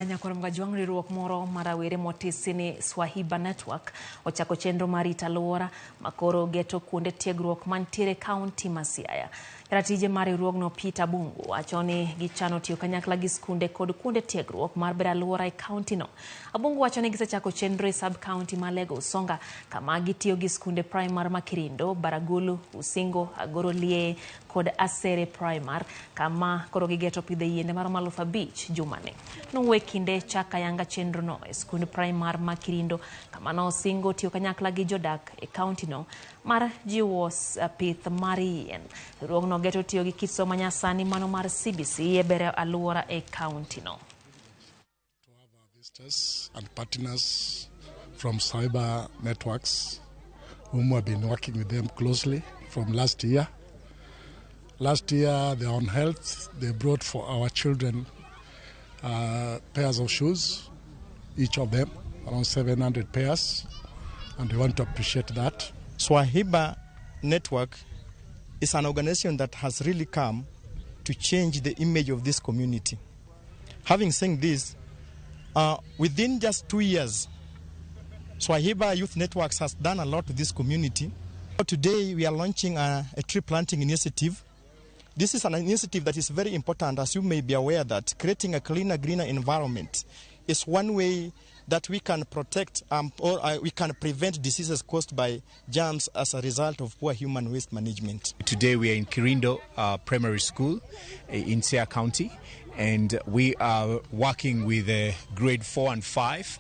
Nyakwar Mgajwang' riwruok moro mar rawere motisi ni Swahiba Network ochako chenro mar rito alwora makoro geto kuonde tiegruok mantiere kaunti ma Siaya. Jaratije mar riwruogno Peter Bungu wacho ni gichano tiyo kanyakla gi skunde kod kuonde tiegruok mar bero alwora e kaunti no. Abungu wacho ni gisechako chenro e sub kaunti ma Alego Usonga kama gitiyo gi skunde primar ma Kirindo, Baragulu, Usingo, Agoro Lieye kod Asere Primar kama koro gigeto pidho yiende maromo 5,000 jumani. Nowuoyo e kinde chak ayanga chenrono e skund primar ma Kirindo kama nosingo tiyo kanyakla gi jodak e kauntino mar jiwo pith mar yien. Riwruogno geto tiyo gi kit somo manyasani mano mar CBC e bero alwora e kauntino. To have our visitors and partners from Cyber Networks, whom we have been working with them closely from last year. Last year, they on health, they brought for our children pairs of shoes, each of them, around 700 pairs, and we want to appreciate that. Swahiba Network is an organization that has really come to change the image of this community. Having said this, within just 2 years, Swahiba Youth Networks has done a lot to this community. Today, we are launching a tree planting initiative. This is an initiative that is very important, as you may be aware that creating a cleaner, greener environment is one way that we can protect or we can prevent diseases caused by germs as a result of poor human waste management. Today we are in Kirindo Primary School in Siaya County, and we are working with grade 4 and 5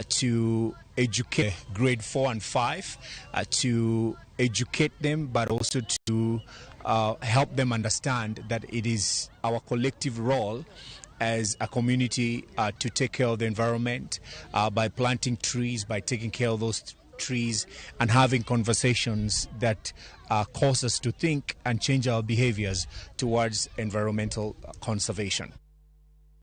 to educate grade 4 and 5 to educate them, but also to help them understand that it is our collective role as a community to take care of the environment by planting trees, by taking care of those trees, and having conversations that cause us to think and change our behaviors towards environmental conservation.